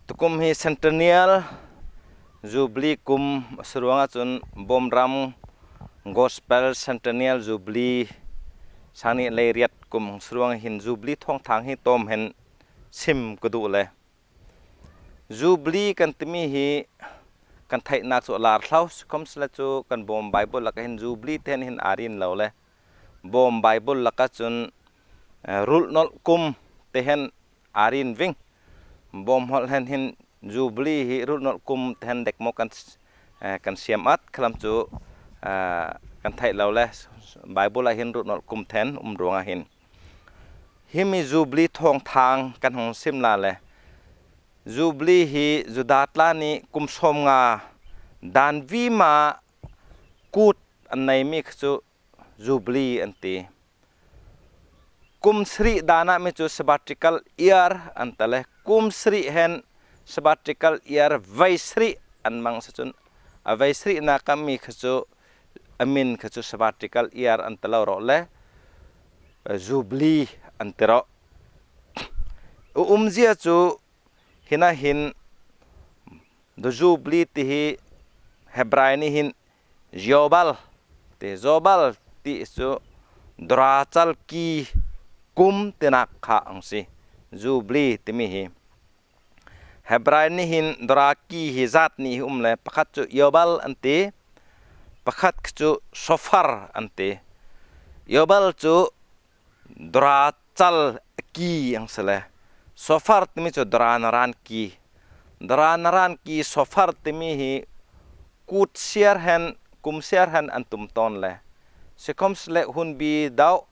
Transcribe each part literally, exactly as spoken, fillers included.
Tukum hi Centennial Jubilee kum asi ruangah chun Bawmram Gospel Centennial Jubilee sangnih leiriat kum asi ruangah hin Jubilee thâwngthâng hi tâwm hen sim ka duh le. Jubilee kan timi hi kan theihnâk chu a lâr thlo, sikhawmsele chu kan Bawm Bible lakah hin Jubilee ti hen hin a rîn lo le. Bawm Bible lakah chun, eh, rulhnawlh kum ti hen a rîn ving. Bawm hawlh hen hin Jubilee hi rulhnawlh kum ti hen dekmawh kan, eh, kan siam awt, khalam chu, eh, kan theih lo le, Bible ah hin rulhnawlh kum ti hen um ruangah hin. Himi Jubilee thâwngthâng kan hawng sim lai le. Jubilee hi Juda tla nih kum sâwmnga dân vima kût an nei mi kha chu Jubilee an ti. Kum sarih dân ah mi chu sabbatical year an ti le. Kum sarih hen sabbatical year vei sarih an mang sa chun, a vei sarihnâk ah mi kha chu, a min kha chu sabbatical year an ti lo rawh le, Jubilee an ti rawh. A umzia chu hinah hin, the Jubilee ti hi Hebrai nih hin Yobal ti, Yobal ti chu dorachal ki kum tinâk kha asi. Jubilee timi hi Hebrai nih hin dora ki hi zât nih hi um le, pakhat chu Yobal an ti, pakhat chu Shofar an ti. Yobal chu dorachal ki asi le. Shofar timi chu dora narân ki. Dora narân ki, Shofar timi hi kût siar hen, kum siar hen an tum tâwn le. Sikhawmsele hunbi dâuh,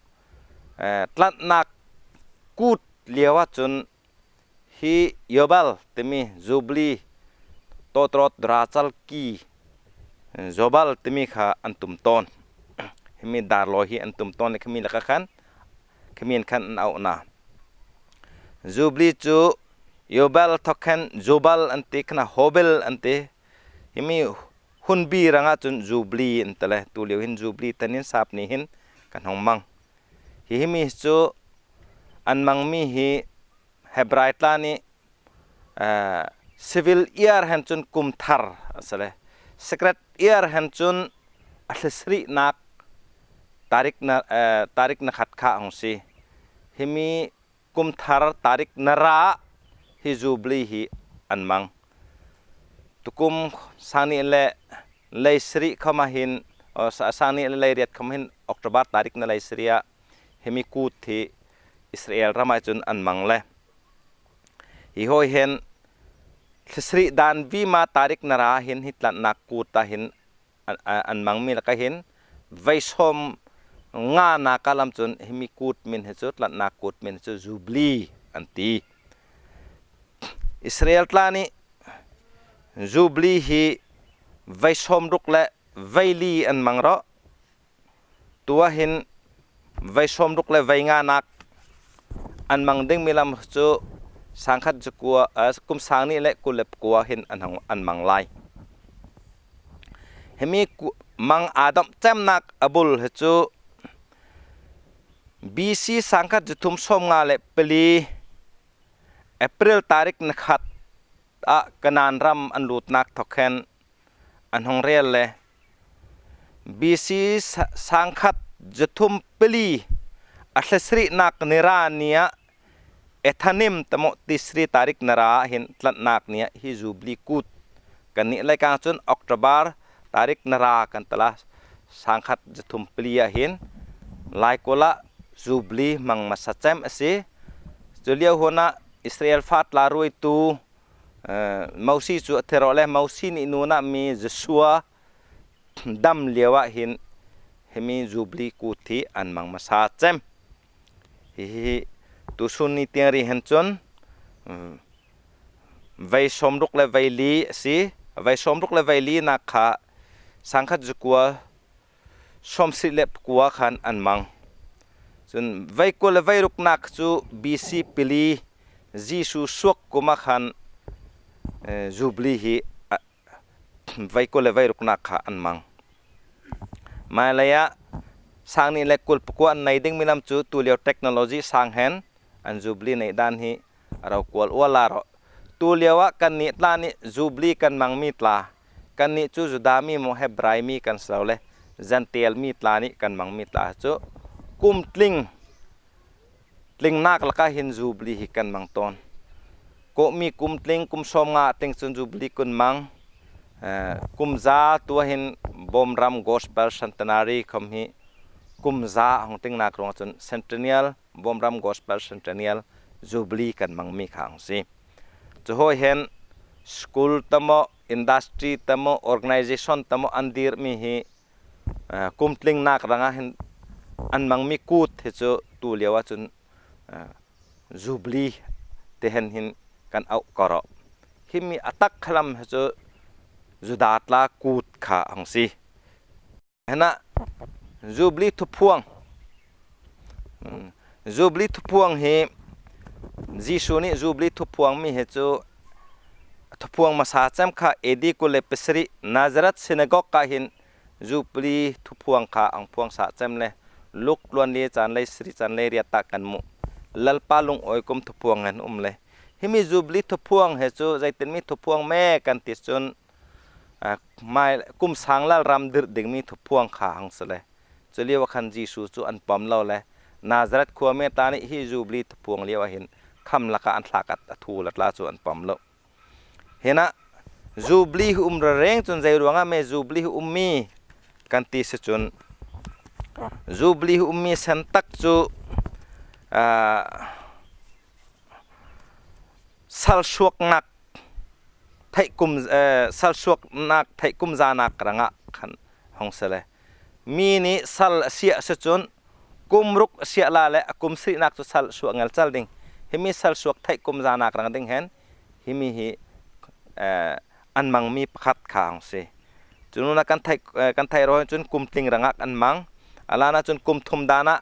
eh, tlâthnâk kût liauah chun hi Yobal timi Jubilee tawtrawt dorachal ki, Yobal timi kha an tum tâwn. Himi dârlawi hi an tum tâwn le khami lakah khan, khami hen khan an auh na. Jubilee chu Yobal thawk hen Jobal an ti, khan Hobel an ti. Himi hunbi rangah chun Jubilee an ti le, tuliau hin Jubilee ti hen sâp nih hin kan hawng mang. Hi himi chu an mang mi hi Hebrai tla nih, eh, civil year hen chun kum thar asi le. Sacred year hen chun a thla sarihnâk tarik na, eh, tarik na khat kha hawng si. Himi kum thar tarik na râ hi Jubilee hi an mang. Tukum sangnih le leisarih khawm ah hin, aw, sa-, sangnih le leiriat khawm ah hin October tarik na leisarih ah himi kût hi Israel ram ah chun an mang le. Hi hâwi hen thla sarih dân vima tarik na râ hin hi tlâthnâk kût ah hin an, an, an mang mi lakah hin vei sâwmnganâk ah lam chun himi kût min hi chu, tlâthnâk kût min hi chu Jubilee an ti. Israel tla nih Jubilee hi vei sâwmruk le vei li an mang rawh. Tuah hin vei sâwmruk le vei nganâk an mang ding mi lam chu sângkhat zakua, eh, kum sângnih le kul le pakua hin an hawng, an mang lai. Himi ku-, mang â dawmh chemnâk a bul hi chu B C sângkhat zathum sâwmnga le pali April tarik na khat ah Kanaan ram an lûtnâk thawk hen an hawng rêl le, B C sa-, sângkhat zathum pali a thla sarihnâk ni râ ni ah Ethanim tamawh Tisri tarik na râ ah hin tlâthnâk ni ah hi Jubilee kût kan nih leikâng chun October tarik na râ kan ti lai, sângkhat zathum pali ah hin laikulh ah Jubilee mang masa chem asi. Chu liau hun ah Israel fa tla ruaitu, eh, Mosi chu a thi rawh le, Mosi nih nûnah mi Joshua dam liauah hin himi Jubilee kût hi an mang masa chem. Hi, hi, hi, tusûn ni tiang rih hen chun, um, vei sâwmruk le vei li asi, vei sâwmruk le vei linâk kha sângkhat zakua sâwmsarih le pakua khan an mang. Chun vei kul le vei ruknâk chu B C pali Jisu suak kum ah khan, eh, Jubilee hi, ah, vei kul le vei ruknâk kha an mang. Mâi leiah sângnih le kul pakua an nei ding mi lam chu tuliau technology sâng hen an Jubilee neih dân hi a rokual ua lai rawh. Tuliauah kannih tla nih Jubilee kan mang mi tla, kannih chu Juda mi maw Hebrai mi kan si lo le, Jentail mi tla nih kan mang mi tla chu kum tling, tlingnâk lakah hin Jubilee hi kan mang tâwn. Kawhmi kum tling, kum sâwmnga tling chun Jubilee kan mang. Eh, kum za tuah hin Bawmram Gospel Centenary khawm hi kum za hawng tlingnâk ruangah chun Centennial, Bawmram Gospel Centennial Jubilee kan mang mi kha hawng si. Chu hâwi hen school ta maw, industry ta maw, organisation ta maw an dîr mi hi, eh, kum tlingnâk rangah hin an mang mi kût hi chu tuliauah chun, eh, Jubilee ti hen hin kan auh ko rawh. Himi a tak khalam hi chu Juda tla kût kha hawng si. Hinah Jubilee thuphuang. Hmm. Jubilee thuphuang hi Jisu nih Jubilee thuphuang mi hi chu thuphuang masa chem kha A D kul leh pasarih Nazareth Synagogue ah hin Jubilee thuphuang kha hawng phuang sa chem le, Luk tluan li chang leisarih chang leiriat ah kan muh. Lalpa lungâwi kum thuphuang hen um le. Himi Jubilee thuphuang hi chu zeitin mi thuphuang me kan ti chun, ah, mâi kum sâng lalram dirh ding mi thuphuang kha hawng si le. Chu liauah khan Jisu chu an pawm lo le. Nazareth khua mi tla nih hi Jubilee thuphuang liauah hin kham lakah an thlak a thu la tla chu an pawm lo. Hinah Jubilee hi um rêrêng chun zei ruangah me Jubilee hi um mi kan ti si chun, Jubilee hi um mi sen tak chu, ah, salsuaknâk theih kum, eh, salsuaknâk theih kum zanâk rangah khan hawng si le. Mi nih sal a siah si chun kum ruk a siah la le a kum sarihnâk chu sal suak ngelchel ding. Himi salsuak theih kum zanâk rang ding hen himi hi, eh, an mang mi pakhat kha hawng si. Chu nûnah kan theih, eh, kan theih rawh hen chun kum tling rangah an mang. A lânah chun kum thum dân ah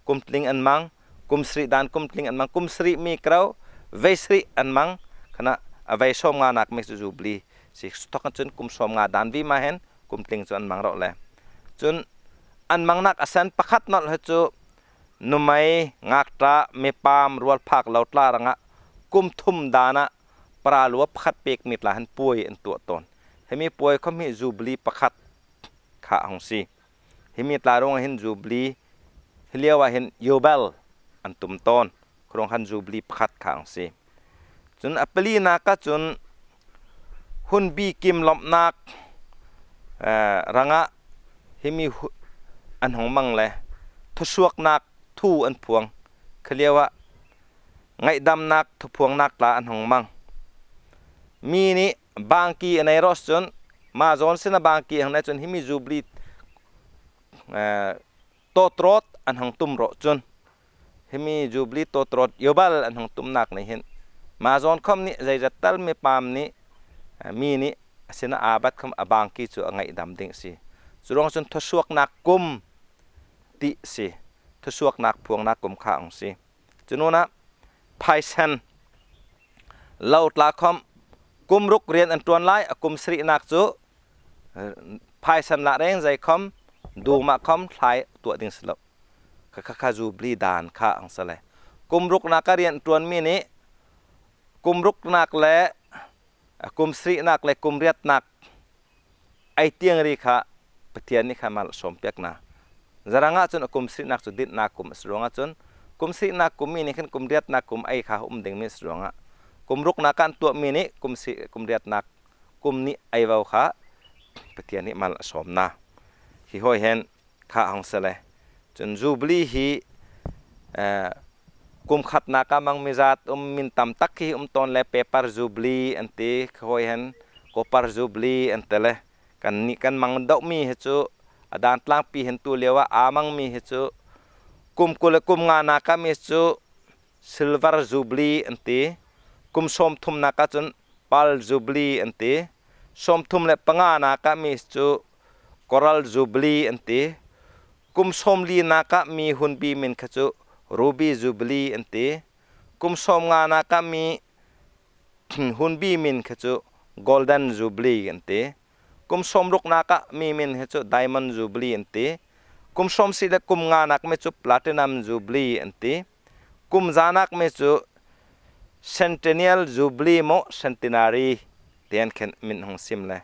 kum tling an mang, kum sarih dân kum tling an mang, kum sarih mi kro, vei sarih an mang, khanah a vei sâwmnganâk mi chu Jubilee si. Chu thawk hen chun kum sâwmnga dân vima hen kum tling chu an mang rawh le. Chun an mangnâk a sen pakhat nawlh hi chu numei, ngâkṭah, mipâm, rualphâk lo tla rangah kum thum dân ah paralua pakhat pêk mi tla hen puai an tuah tâwn. Himi puai khawm hi Jubilee pakhat kha hawng si. Himi tla ruangah hin Jubilee, hi liauah hin Yobel an tum tâwn. Kha ruang khan Jubilee pakhat kha hawng si. Chun a palinâk ah chun hunbi kimlawmhnâk, eh, rangah himi hu-, an hawng mang le, thusuaknâk thu an phuang. Kha liauah ngaihdamnâk thuphuangnâk tla an hawng mang. Mi nih bangki a nei rawh chun, ma zâwn sinah bangki a hawng nei chun himi Jubilee, eh, tawtrawt an hawng tum rawh chun, himi Jubilee tawtrawt Yobel an hawng tumnâk nih hin ma zâwn khawm nih zeizat tal mipâm nih, eh, mi nih a sinah a bat khawm a bangki chu a ngaihdam ding asi. Chu ruangah chun thusuaknâk kum ti si. Thusuaknâk phuangnâk kum kha hawng si. Chu nûnah phaisen lo tla khawm kum ruk rian an ṭuan lai, a kum sarihnâk chu, eh, phaisen lah rêng zei khawm dum ah khawm thlai tuah ding si lo. Kha, kha, kha Jubilee dân kha hawng si le. Kum ruknâk ah rian ṭuan mi nih kum ruknâk le, a kum sarihnâk le kum riatnâk ei tiang ri kha Pathian nih kha mal a sâwm piak na. Zei ruangah chun a kum sarihnâk chu dinnâk kum asi ruangah chun, kum sarihnâk kum mi nih khan kum riatnâk kum ei kha um ding mi asi ruangah, kum ruknâk ah an tuah mi nih kum sari-, kum riatnâk kum nih ei vau kha Pathian nih mal a sâwm na. Hi hâwi hen kha hawng si le. Chun Jubilee hi, eh, kum khatnâk ah mang mi zât um, min tam tak hi um tâwn le, paper Jubilee an ti, kha hâwi hen copper Jubilee an ti le. Kannih kan mang deuh mi hi chu, a dân tlângpi hen tuliauah a mang mi hi chu, kum kul le kum nganâk ah mi chu, Silver Jubilee an ti. Kum sâwmthumnâk ah chun Pearl Jubilee an ti. Sâwmthum leh panganâk ah mi chu Coral Jubilee an ti. Kum sâwmlinâk ah mi hunbi min kha chu Ruby Jubilee an ti. Kum sâwmnganâk ah mi hunbi min kha chu Golden Jubilee an ti. Kum sâwmruknâk ah mi min hi chu Diamond Jubilee an ti. Kum sâwmsarih leh kum nganâk mi chu Platinum Jubilee an ti. Kum zanâk mi chu Centennial Jubilee maw Centenary ti hen khen min hawng sim le.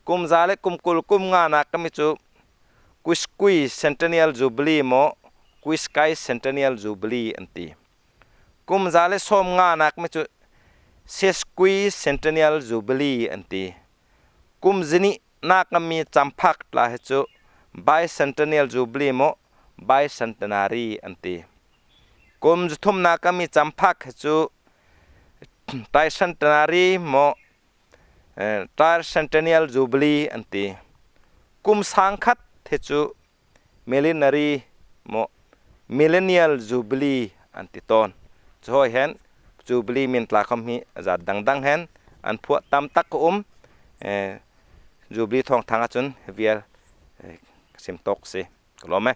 Kum za leh kum kul kum nganâk mi chu quiquecentennial Jubilee maw quiquesquicentennial Jubilee an ti. Kum za leh sâwmnganâk mi chu sesquicentennial Jubilee an ti. Kum zanihnâk mi champhâk tla hi chu bicentennial Jubilee maw bicentenary an ti. Kum zathumnâk mi champhâk hi chu tricentenary maw, eh, tricentennial Jubilee an ti. Kum sângkhat hi chu millenary maw millennial Jubilee an ti tâwn. Chu hâwi hen Jubilee min tla khawm hi zât dang dang hen an phuah tam tak a um. Eh, Jubilee thâwngthâng ah chun vial, eh, sim tâwk asi. Ka lâwm e.